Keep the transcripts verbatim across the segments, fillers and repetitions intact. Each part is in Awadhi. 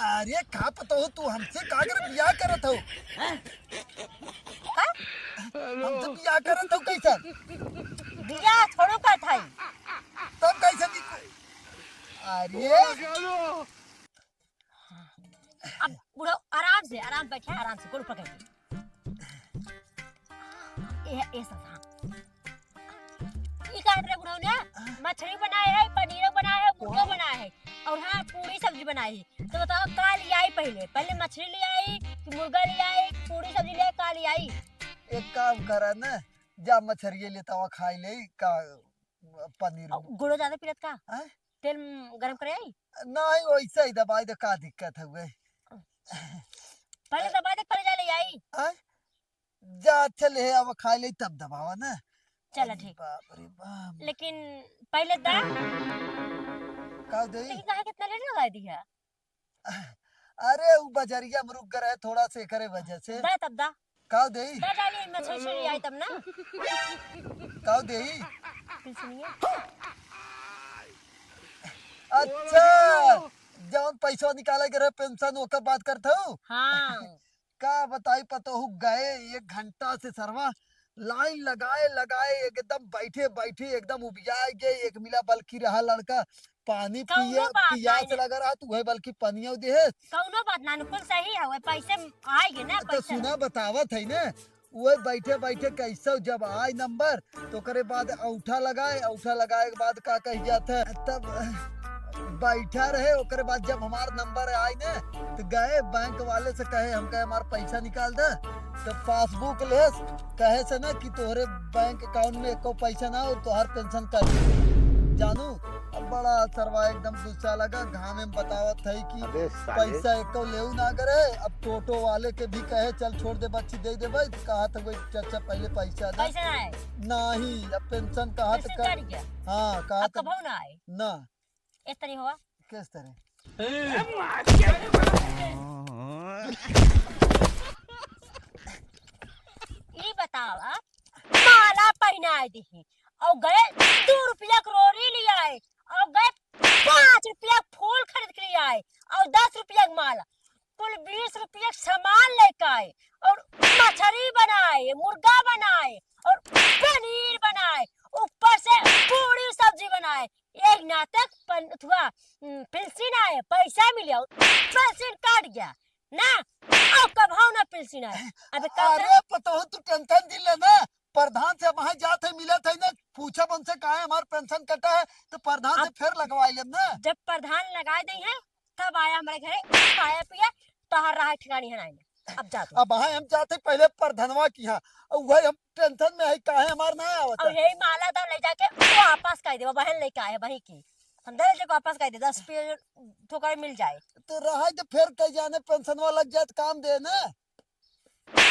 अरे का पता हो, तू हमसे का करे बियाह करत हो? का? हमसे बियाह करत हो कैसन? बियाह थोड़ो करत हई। तब कैसे भी? अरे अब बुढ़ऊ आराम से, आराम से बैठे, आराम से गोड़ पकड़ के। ए, ए सब, हाँ। ई का रे बुढ़ऊ ने मछली बनाए है, पनीर बनाए है, मुर्गा बनाए है, और हाँ, पूरी सब्जी बनाए है। तो बताओ, का ले आई पहले? पहले मछली ले आई कि मुर्गा ले आई, पूरी सब्जी ले आई, का ले आई? एक काम करा ना, जा मछरिये लेता हुआ खाई ले, का पनीर। और गुड़ो ज्यादा पिलत का? हैं? तेल गरम करे आई? नहीं, वैसे ही दबाई दे, का दिक्कत है वे? पहले दबाई दे, पहले जा ले आई। हैं? जा, अच्छा ले, अब खाई ले, तब दबावा ना। चला, अरे ठीक। बाप रे बाप। लेकिन पहले दा। का दे? लेकिन काहे कितना लेट लगा दी है? अरे, उ बजरिया में रुक गए रहे थोड़ा से, एकरे वजह से। दा तब दा। का देई? दा डाली, मछली छुरी आई तब ना। का देई? कुछ नहीं है। अच्छा, जौन पैसा निकाले के रहे पेंशन, ओकर बात करत हूँ। हाँ। का बताई पतोहू, गए एक घंटा से सरवा लाइन लगाए लगाए एकदम बैठे बैठे एकदम उबिया गए। एक मिला बल्कि रहा लड़का पानी कौनो पिया, बात पियास नहीं। लगा रहा, तू वही बल्कि पनिया दे है। कौनो बात ना, अनुकूल सही है, वही पैसे आएंगे ना, तो पैसे। सुना, बतावत है ना, वही बैठे बैठे कैसे जब आए नंबर, तो ओकरे बाद औंठा लगाए, औंठा लगाए के बाद का कह जात है, तब बैठा रहे, ओकरे बाद जब हमार नंबर आए ना, तो गए बैंक वाले से कहे, हम कहे, "हमार पैसा निकाल दे।" तो पासबुक लेस, कहे से ना कि तोहरे बैंक अकाउंट में एको पैसा ना और तोहार पेंशन कट गई। जानू, अब बड़ा सरवा एकदम गुस्सा लगा, घामे में बतावत है कि अबे साले। पैसा एको लेऊ ना करे। अब टोटो वाले के भी कहे, "चल छोड़ दे बच्ची, दे दे भाई।" तो कहा था, "वही चाचा पहले पैसा दे।" पैसा ना आए। नहीं, अब पेंशन कहा तो पेंशन कर, कट गया। हाँ, कहा अब तो कबहू ना आए। ना। इस तरह हुआ। किस तरह? ई बतावा, माला पहनाए दिही, और गए दो रुपया के रोरी ले आए, और गए पाँच रुपया के फूल खरीद के ले आए, और दस रुपया के माला, कुल बीस रुपया के सामान लेके आए, और मछली बनाए, मुर्गा बनाए, और पनीर बनाए, ऊपर से पूरी सब्जी बनाए। एक नाटक पन-, अथुआ, उम, पेंशन आए, पैसा मिले, और पेंशन काट गया ना, और कबहू ना पेंशन आए। अबे का अरे पतोहू, तू टेंशन जिन ले ना, प्रधान से वहाँ जात है, मिलत है ना, पूछब उनसे काहे हमार पेंशन कटा है, तो प्रधान से अब फिर लगवाई लेब ना। जब प्रधान लगाए दे हैं, तब आया हमारे घरे, खाया पिया, तोहार रहा ठिकानी है ना। अब जा तू। अब हाँ, हम जाते पहले प्रधनवा की यहाँ, और वही हम टेंशन में है, काहे हमार ना आवत और है। यही माला तो ले जाके वापस कर देवा, बहन लेके आए वहीं की, हम दे दे वापस कर दे, दस पे ठोकर मिल जाए। तो रहा तो फिर कह जाने पेंशनवा लग जाए तो काम दे ना।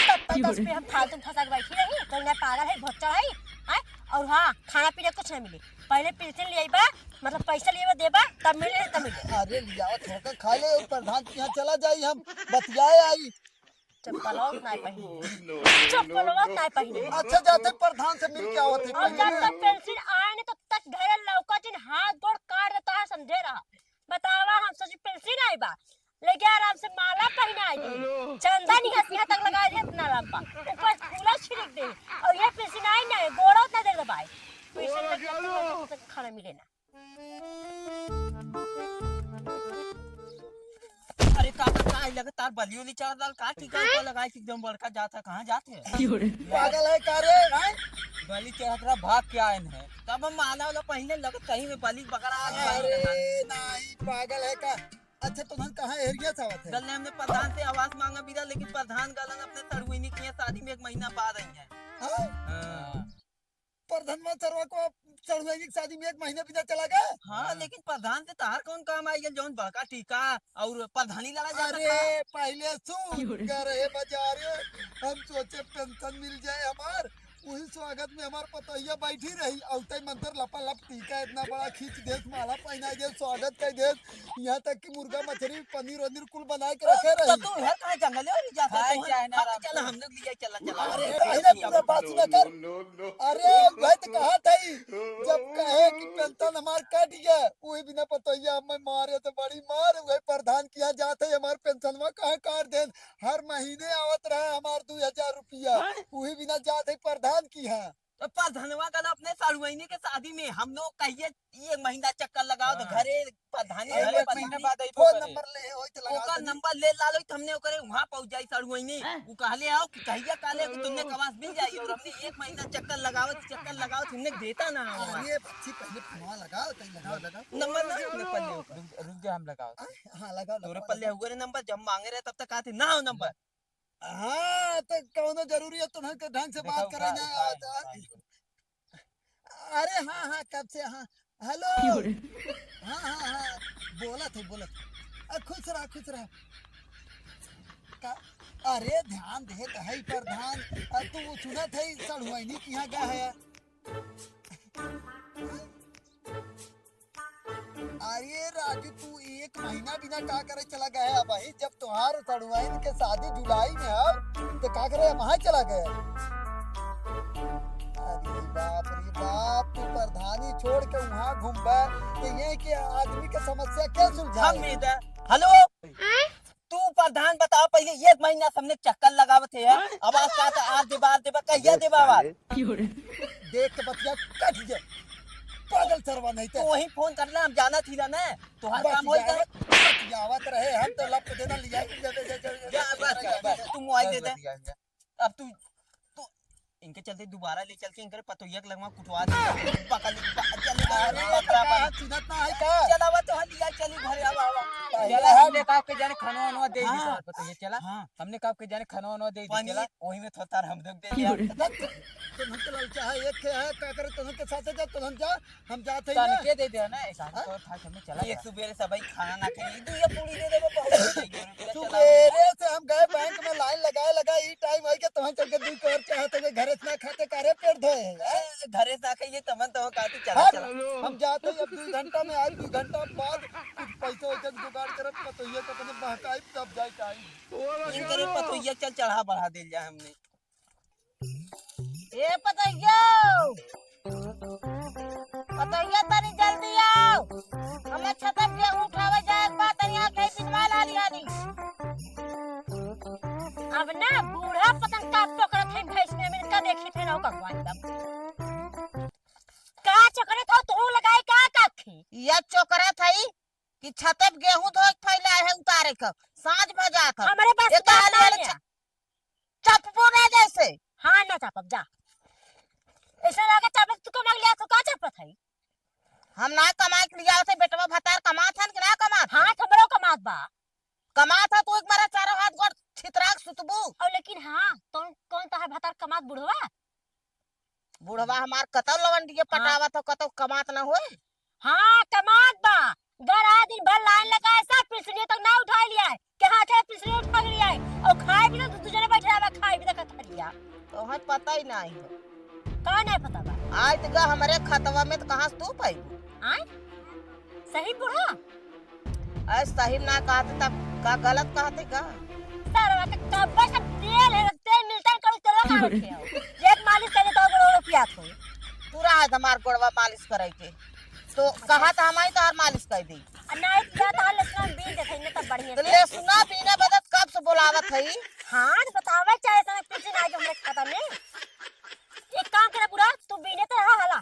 तब तक दस पे हम फालतू फंसा के बैठी रही, तो ना पागल है, भोचड़ है, आय? और हाँ, खाना पीना कुछ ना मिले, पहले पेंशन ले आइबा, मतलब पैसा ले आइबा, देबा, तब मिले, तब मिले। अरे लिया थोड़ा खा ले और प्रधान के यहाँ चला जाई, हम बतियाए आई। चप्पलवा ना पहनी। चप्पलवा ना पहनी। अच्छा, जाते प्रधान से मिल के आवत है और पहले। जब तक पेंशन आए न, तब तक घर लौका जिन हाथ गोड़ काट देता है, समझे रहा। बतावा, हम सोची पेंशन आई बा, लेके आराम से माला पहनाई दे, चंदा निहस यहाँ तक लगा दे, इतना लंबा, ऊपर फूला छिड़क दे, और ये पेंशन आई ना, गोड़ा उतना देर दबाए, पेंशन लग जाए तो खाना मिले ना। अरे काका, का है लगे तार बलियो नहीं चार दाल का टीका ऊपर लगाए कि एकदम बड़का जाता, कहाँ जाते हैं? पागल है का रे, हैं? बलि चढ़त रहा, भाग के आए हैं। तब हम माला वाला पहले लगे कहीं में बलि पकड़ा आज बलि अरे लगा। नहीं, पागल है का? अच्छा, तुमन कहाँ एरिया से आवत है? गल ने हमने प्रधान से आवास मांगा बीरा, लेकिन प्रधान गलन अपने सड़ुइनी की शादी में एक महीना बाद आई है। हाँ? हाँ। प्रधानवा सरवा को सड़ुआइनी की शादी में एक महीना बिना चला गया। हाँ, हाँ। लेकिन प्रधान से तहार कौन काम आई गया, जौन बड़का टीका और प्रधानी लड़ा जाता अरे, था? पहले सुन कर हे बजारे, हम सोचे पेंशन मिल जाए हमार, वही स्वागत में हमार पतोहिया बैठी रही, अउतै मंतर लपालप टीका इतना बड़ा खींच देस, माला पहिनाइ देस, स्वागत कइ देस, यहाँ तक कि मुर्गा, मछरी, पनीर वनीर कुल बनाइ के रखे तो रही। तू घर कहाँ जंगल है, नहीं जाता खाए तू? जाए ना हाँ, राम चल, को। हम लोग लिए चला, चला। अरे, पहले पूरा बात सुना कर। अरे, वही तो कहा था ही, जब कहे कि पेंशन हमार कट गया, वही बिना पतोहिया हमें मारे तो बड़ी मार, वही प्रधान किया जाते, हमार पेंशनवा कहाँ काट देन? हर महीने आवत रहा हमार दू हजार रुपया, हाँ? वही बिना जात है प्रधान की यहाँ। तो प्रधानवा गल अपने सड़ुआइनी के शादी में, हम लोग कहिए एक महीना चक्कर लगाओ तो हाँ। घरे प्रधानी अरे, घरे एक महीना प्रधानी। बाद आई फोन करे। नंबर ले होई तो लगा ओकर दे। नंबर ले ला लो तो हमने ओकरे वहाँ पहुँच जाई सड़ुआइनी। हाँ। वो कहले आओ कि कहिया काले कि तुमने कमास मिल जाई और हमने एक महीना चक्कर लगावत, चक्कर लगावत हमने देता ना हमारा। अरे बच्ची पहले फोनवा लगाओ, तई लगाओ, लगाओ। नंबर ना अपने पल्ले ओकर। रुक, रुक जा, हम लगाओ। हाँ, हाँ, लगाओ, तोरे लगाओ, पल्ले लगाओ। हुए रे नंबर, जब मांगे रहे तब तक कहते ना हो नंबर। हाँ, तो कौनो जरूरी है तुन्हन के ढंग से देखा बात करे उठा, ना उठा, आवत है। उठा, उठा। अरे हाँ, हाँ, कब से, हाँ, हेलो। क्यों रे? हाँ, हाँ, हाँ, बोलत है, बोलत है। अ, खुश रहा, खुश रहा। का, अरे ध्यान दे तो है प्रधान, अ, तू वो सुनत है सड़ुआइनी की यहाँ गया है। अरे राजू, तू एक महीना बिना का करे चला गया है भाई? जब तोहार सड़ुआइन के शादी जुलाई में है, तो का करे वहाँ चला गया? अरे बाप रे बाप, तू प्रधानी छोड़ के वहाँ घूमबा, तो ये के आदमी के समस्या क्या सुलझाए? हम इधर, हेलो, तू प्रधान बताओ पहले, एक महीना से हमने चक्कर लगावत है, हाँ? अब आज का तो आज देबा, आज देबा, कहिया देबा आवाज? देख के बतिया कट गया, पागल सरवा नहीं तो तो। वही फोन कर ले, हम जाना थी ना, तोहार बस काम होई जाए, जाए। बतियावत रहे, हम तो लप देना लिया ही दे, दे, दे, दे, दे, जा, बस, बस, बस, तू मोबाइल दे दे। बस, बस, बस। अब तू, तू इनके चलते दोबारा ले चल के इनके पतोहिया के लगवा कुटवा दे। पकड़ ले, पकड़, चल, अरे, पकड़ा, तो का पकड़ा। सुनत ना है का? चल, आवा तो हलिया, चली घरे, आवा, आवा। पहले चला, हम हमने कहा कि जाने खाना वाना दे दी हाँ। तुम्हारे पतोहिया, चला। हाँ। हमने कहा कि जाने खाना वाना दे दी, पानी चला। वही में थोड़ा तार हम लोग दे दिया। तुम तो ललचा है, एक है, का करे, तुम के साथ जा, तुम जा, हम जाते ही ना। तनके दे दे ना, एक आदमी हाँ? तो था, हमने चला एक गया। सुबेरे सबही खाना ना खाई, दू ये पूरी दे देबो, बहुत हो जाई, दो रुपया चला। सुबेरे से हम गए बैंक में लाइन लगाए, लगाए, ई टाइम आई के तोहन चल के दू कौर चाहत हो, घरे से ना खाते, कारे पेट धोए है, हैं? ए, घरे से ना खाइए, तमन तो कहती, चला, हट, चला। हम जाते ही अब दू घंटा में आए, दू घंटा बाद कुछ पैसा वैसा के जुगाड़ करब, पतोहिया के अपने बहकाई, तब जाए के आई। इनकरे पतोहिया चल चढ़ा बढ़ा देल जाए हमने। ए पतोहियो, पतोहिया तनी जल्दी आओ, हमें छतप गेहूं उठावे जाए के बा, तनी आओ, कहीं पिटवा ला लिया दी। अब ना बूढ़ा पतन का पकड़त है भैंस में, इनका देखी थे ना ओकर भगवान का। का चोकरे था तू लगाई का काखी? या चोकरे थई कि छते पे गेहूं धोए के फैला है उतारे के, साँझ भ जात है। हमरे बस ये की बात कहले ना वाले है। छ-, चपबो ना जैसे। हाँ, ना चपब, जा। ऐसा लागे चपत तू कमा के लिया, तू का चपत है? हम ना कमा के लिया थे, बेटवा भतार कमात हन कि ना कमात? हाँ, हमरो कमात बा। कमात है, तू एक बार चारों हाथ गोड़ छितरा के सुतबू। और लेकिन हाँ, तो कौन तो है भतार कमात बुढ़वा? बुढ़वा हमार कतौ लवंडिये हाँ। पटावत हो, कतौ कमात ना होए। हाँ, कमात बा। घर आए दिन भर लाइन लगाए, सब पिलसनिया तक ना उठाई लिया है। के हाथे पिलसनिया उठा लिया है। और खाए भी तो दू, दू जने बैठे रहा, खाए भी तो कथा लिया। तोहे पता ही नहीं हो। का नहीं पता बा? आए तो गा हमरे खतवा में तो कहाँ से तू पाई? आए? सही बुढ़ा? अरे सही ना कहते तब का गलत कहते का? सरवा के कब्बे से तेल है, तेल मिलता है, करू तेल ना रखे हो। जेठ मालिश करे तो बड़ो रुपया थो। तू रहा हमार गोड़वा मालिश करे के। तो कहा था हमारी तो हर मालिश कर दी। आ नहीं तो जा तो लसुन बीन देते हैं, तब बढ़िया तो से। लसुना बीने बदत कब से बोलावत है? हाँ, तो बतावे चाहे समय पिलसिन आए हमरे खाता में। एक काम करे बुढ़ा, तू बीने तो रहा हला।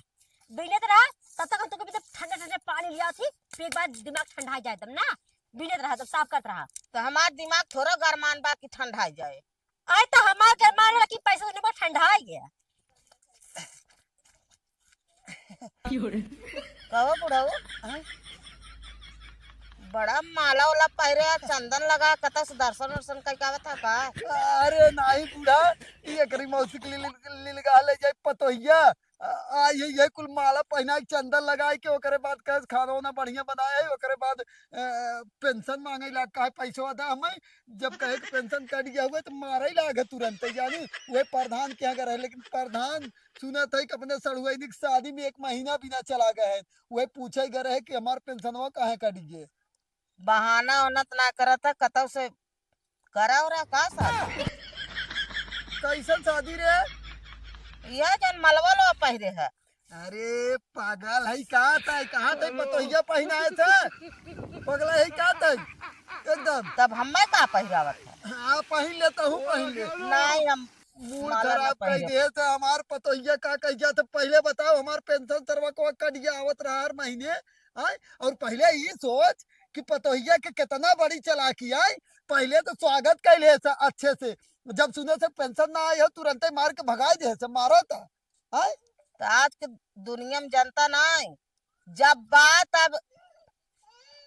बीने तो रहा, तब तक हम तुके भी ठंडा ठंडा पानी लिया थी, फिर एक बार दिमाग ठंडा जाए तब ना। बीने तो रहा, तब साफ करत रहा। तो हमार दिमाग थोड़ा गरमान बा कि ठंडा जाए। आए तो हमार गरमान वाला कि पैसा देने पर ठंडा गया। कहो बुढ़ऊ, हाँ? बड़ा माला वाला पहिरे आ, चंदन लगा, कतस दर्शन वर्शन करके आवत है का? अरे नाही बूढ़ा, ई एकरी मौसी के लिए, लिए लगा ले जाए पतोहिया, आ, आ, ये, ये कुल माला पहिनाइ के चंदन लगाइ के, ओकरे बाद कहे खाना वाना बढ़िया बनाए है, ओकरे बाद, अ, पेंशन मांगे लाग, कहे पैसवा दा हमें। जब कहे कि पेंशन कट गया हुआ तो मारे लाग है तुरंत, जानी। वह प्रधान के यहाँ रहे, लेकिन प्रधान सुनत है कि अपने सड़ुआइन के शादी में एक महीना भी ना चला गए है। वह पूछे गए रहे कि हमार पेंशनवा काहे कट गए। बहाना ओनत ना करत है, कतौ से करा हो रहा का शादी? कैसन शादी रे? यह जन मलवा लो पहिरे है। अरे पागल है का तै? कहाँ तै पतोहिया पहिनाए थे? पगला है का तै? एकदम। तब हमें का पहिरावत है? हाँ, पहिन ले, तहू पहिन ले। नहीं, हम मूड माला ना खराब कर पहिरे। दिए थे हमार पतोहिया। का कह गया था? पहले बताओ, हमार पेंशन सरवा को कट गया आवत रहा हर महीने, आय? और पहले ये सोच कि पतोहिया के कितना बड़ी चालाकी आय। पहले तो स्वागत कैले से अच्छे से, जब सुने से पेंशन ना आई हो, तुरंते मार के भगाई दे से, मारा था, आय? तो आज के दुनिया में जनता ना है, जब बात अब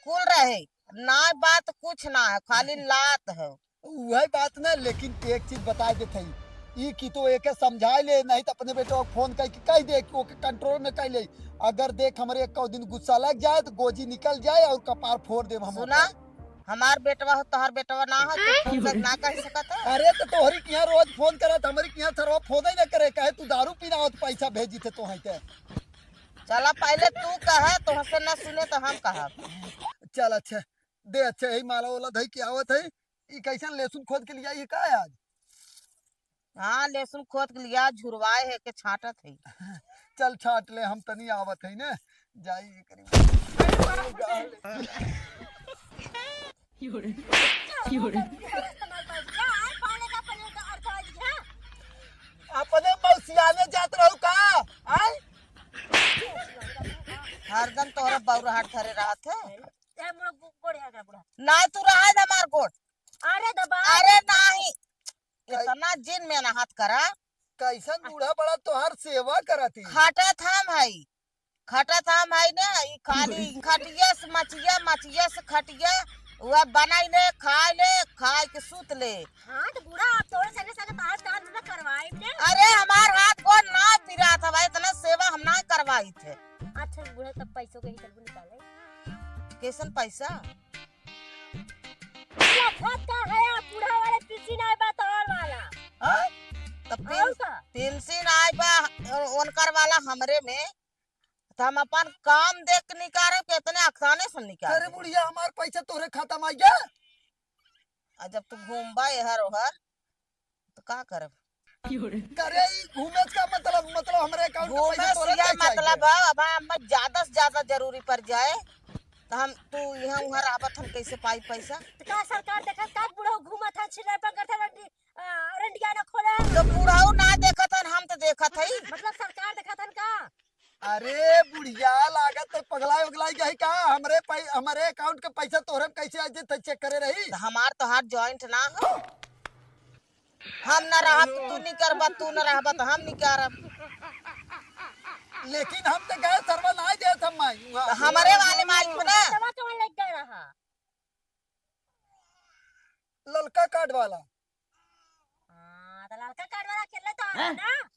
कुल रहे, ना बात कुछ ना है, खाली लात है। वही बात ना, लेकिन एक चीज बताइ देत हई, ई कि तो एके समझाइ ले, नहीं तो अपने बेटवा को फोन करके कह दे कि ओके कंट्रोल में कर ले। अगर देख हमरे एक दिन गुस्सा लग जाए तो गोजी निकल जाए और कपार फोड़ देब हम सुना, ओकर। हमार बेटवा हो, तोहर बेटवा ना हो, तो फोन कर ना कह सकत है। अरे तो तोहरी किहाँ रोज फोन करत, हमरी किहाँ सरवा फोन ही ना करे, कहे तू दारू पीना हो तो पैसा भेजी थे तोहई के। चला पहले तू कह, तोहसे ना सुने तो हम कहब। चल अच्छा, दे अच्छा, यही माला वाला धई के आवत है। ई कैसन लहसुन खोद के लिया, ई का है आज? हाँ, लहसुन खोद के लिया, झुरवाए है के छाटत है। चल छाट ले, हम तनी आवत है ने। जाई करी। अपने मौसियाने जात रहू का? आय? हरदम तोहरा बौराहट धरे रहत है। ए, मुड़ गो-, गोड़ है का बूढ़ा? ना, तू रहा दे हमार गोड़। अरे दबा। अरे नाही। कई- इतना जिन मेहनत करा। कैसन बूढ़ा बड़ा तोहार सेवा करत ही? खटत हम हई। खटत हम हई ना, ई खाली खटिया से मचिया, मचिया से खटिया, वह बनाई ले, खाए ले, खाए के सूत ले। हाँ, तो बूढ़ा, अब तोरे संगे संगे तोहार काम धंधा करवाई ने। अरे, हमार हाथ गोड़ ना पिरात हवा, इतना सेवा हम ना करवाई थे। अच्छा, बूढ़ा, तब पैसों के ही चलबू निकाले। कैसन पैसा? ये खत का है, आप बूढ़ा वाले पिलसिन आए बा तोहर वाला। हाँ? तब और पिल-, का? पिलसिन आए बा, उनकर वाला हमरे में। तो हम अपन काम देख के निकारे, कितने अखसाने से निकारे। अरे बुढ़िया, हमार पैसा तोरे खाता में आ गया। आ जब तू घूमबा एहर ओहर, तो का करब? करे ई घूमे से का मतलब? मतलब हमरे account के घूमे पैसा से तोरे यह कैसे आ मतलब गया? है, अब हम ज्यादा से ज्यादा जरूरी पड़ जाए, तो हम, तू यहाँ उहाँ रहबत, हम कैसे पाई पैसा? तो का सरकार देखत का बुढ़ऊ घूमत है, छिलर पर करत है, रंडी-, आ, रंडिया न खोले है। तो बुढ़ऊ ना देखत हन, हम तो देखत हई। मतलब सरकार देखत हन का? अरे बुढ़िया, लागत है पगलाई उगलाई गई का? हमरे पै-, हमरे account के पैसा तोहरे में कैसे आ जाए, check करे रही? तो हमार तोहार joint ना हो। हम ना रहब तो तू निकरबा, तू ना रहबा तो हम निकरब। लेकिन हम तो गए सरवा नाई देत हम माई, वहाँ। तो हमरे वाले माई को ना। तवा कौन लग गए रहा? ललका card वाला। हाँ, तो ललका card वाला खेलले तो आना ना।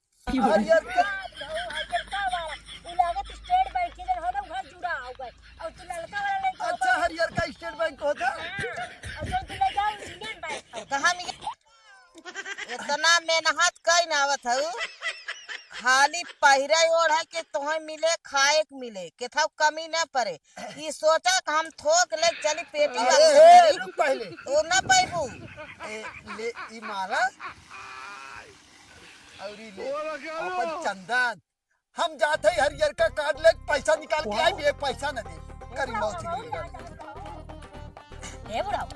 हरियर का। हाँ, हरियर का वाला। उ लागत State Bank के जन हो ना, उहाँ जुड़ा हो गए। और तू ललका वाला लेके अच्छा, आओ। हरियर का State Bank होता? हाँ, और जो तू ले जाओ Union Bank हो। तो हम ये इतना मेहनत कई ना आवत हऊ, खाली पहिरे ओढ़े के तोहे मिले, खाए के मिले, केथाऊ कमी ना पड़े। ई सोचा कि हम थोक ले चली पेटी अरे, वाली ए, रुक पहले। तू ना पैबू। ए, ले ई माला। और ई ले अपन चंदन। हम जात है हरियर का card ले पैसा निकाल के आई, ये पैसा न दे। करी मौसी के। ए बुढ़ाऊ।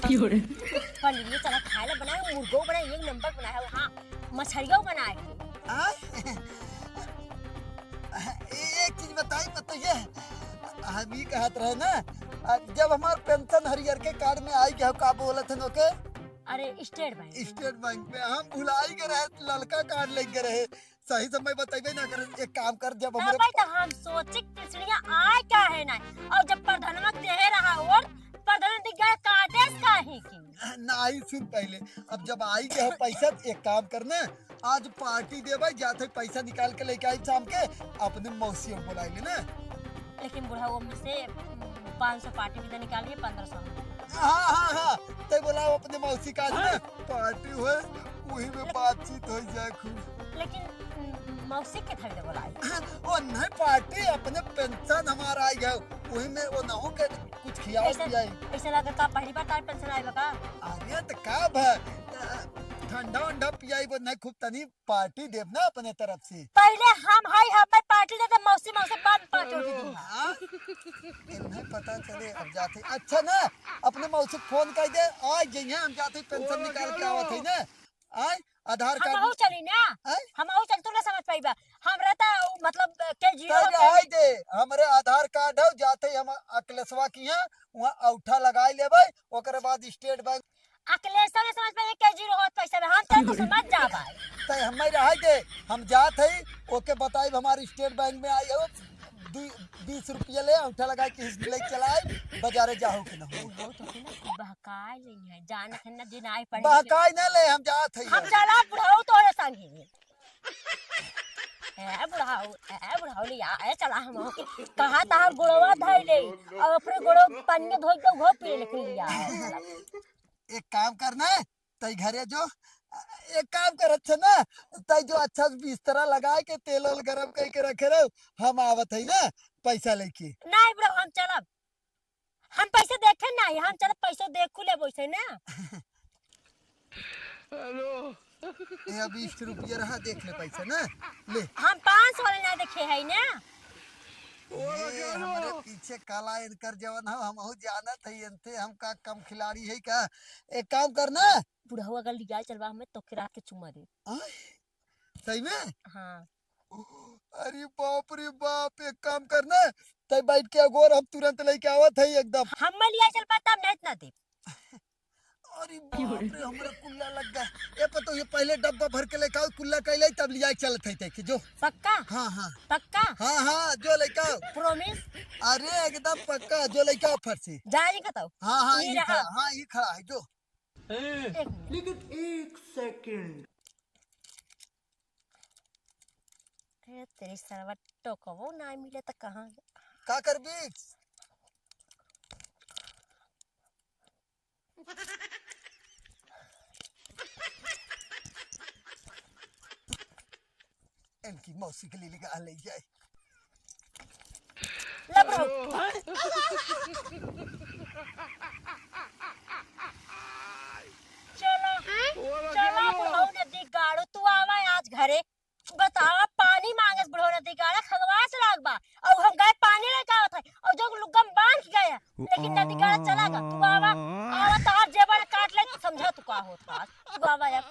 की हो रे? पनीर चला खाए ला बनाए, मुर्गो बनाए, एक नंबर बनाए हो। हाँ, मछरियो बनाए। हाँ? ए-, एक चीज बताई, बताइए। हम ई कहत रहे ना, आ, जब हमार पेंशन हरियर के card में आई गया, का बोलत हन ओके? अरे, State Bank। State Bank में हम भुलाई गए रहे, ललका card लेके रहे। सही समय बतइबे ना करे। एक काम कर, जब हमरे अबे तो हम सोचे कि पिछड़िया आए काहे ना, और जब प्रधानवा के देहे रहा और प्रधान दिख गया card काहे की? नाही, सुन पहले, अब जब आई गया पैसा, एक काम कर ना, आज पार्टी देबे, जात है पैसा निकाल के लेके आई शाम के, अपने मौसी को बुलाई लेना। लेकिन बुढ़ऊ, ओमे से, उम, पाँच सौ पार्टी भी तो निकालिए, पन्द्रह सौ। हाँ, हाँ, हाँ, ते बुलाओ अपने मौसी का आज ना, पार्टी होए, वही में बातचीत हो जाए खूब। लेकिन, उम, मौसी के थाली बोलाई। ओ नहीं, पार्टी अपने पेंशन हमारा आई है, वही में वो नहु के कुछ खियाओ ऐसे, पियाई। ऐसे लगा का पहली बार तार पेंशन आएगा का? अरे तो का भा, ठंडा उंडा पियाई वो नहीं, खूब तनी पार्टी देब ना अपने तरफ से। पहले हम हाई, हमें पार्टी दे दे, मौसी, मौसी बाद पार्टी उठी दूंगा। हाँ? इन्हें पता चले अब जाते। अच्छा ना, अपने मौसी के फोन कर दे, आ जइहे, हम जाते पेंशन निकाल के आवत है ना। आय, आधार हम कार्ड। आहू चली ना। आय? हम आहू चली, तू ना समझ पाइबा। हमरा त उ मतलब के जीरो तैले पे हाय दे, हमरे आधार कार्ड हो, जाते हम अखिलेशवा की यहाँ, वहाँ औठा लगाई लेबै, ओकरे बाद स्टेट बैंक। अखिलेशवा ने समझ पाइबे के जीरो होत पैसा में, हम तो समझ जाबा। तै हमें रहाई दे, हम जात हई, ओके बताइब हमारे स्टेट बैंक में आई हो, दू, बीस रुपया ले, औठा लगा के हिस ले चलाए, बाजारे जाहो के ना हो। वो तो है ना, तू बहकाए लेनी है, जानत है ना, दिन आए पड़े बहकाए ना ले, हम जात हई। हम चला बुढ़ऊ तोरे संगे। ए बुढ़ऊ, ए बुढ़ऊ लिया, ए चला हम। कहा तहार गोड़वा धई ले, और अपने गोड़वा पनिया धोई के उहो पी लेकिन लिया। एक काम करना, तै घरे जो, एक काम कर, अच्छा ना, तै जो अच्छा से बिस्तरा लगाए के तेल ओल गरम करके रखे रहो, हम आवत है ना पैसा लेके। नहीं bro, हम चलब, हम पैसे देखे नहीं, हम चलब पैसे देखू लेब वैसे ना। हेलो। ये अभी बीस रुपया रहा, देख ले पैसा ना, ले। हम पाँच सौ वाले ना देखे है ना। ये हमरे पीछे काला इनकर जवन हो, हमहू जानत है इनते, हम का कम खिलाड़ी है का? एक काम करना, बुढ़ऊ अगर लिया चलबा हमें तो के रात के चुम्मा दे। आय? सही में? हाँ। अरे बाप रे बाप, एक काम करना, तै बैठ के अगोर, हम तुरंत लेके आवत है एकदम। हम लिया चलबा तब नहीं इतना दे। अरे बाप रे, हमरा कुल्ला लग गया। ए पतो, ये पहले डब्बा भर के लेके आओ, कुल्ला कैले तब लिया चलत है तै के जो। पक्का? हाँ, हाँ। पक्का? हाँ, हाँ, जो लेके आओ। Promise? अरे एकदम पक्का, जो लेके आओ फट से। जा रही का तो? हाँ, हाँ, ये ये रहा। खड़ा, हाँ, ये खड़ा है जो। ए, एक मिनट। लेकिन एक सेकंड। ए, तेरी सरवा टोकवो ना मिले त कहाँ गया? का करबी? इनकी मौसी के लिए निकाल ले जाए। ले bro। चलो, चलो, बुढ़ऊ नदी गाड़ो, तू आवा आज घरे। बतावा, पानी मांगस बुढ़ऊ नदी गाड़ा, खगवा से लाग बा। और हम गए पानी लेके आवत है, और जो लुग्गा में बांध के गए हैं, लेकिन नदी गाड़ा चला गया। तू आवा, आवा, तार जेबर काट ले, समझा तू का होत बा। तू आवा यार।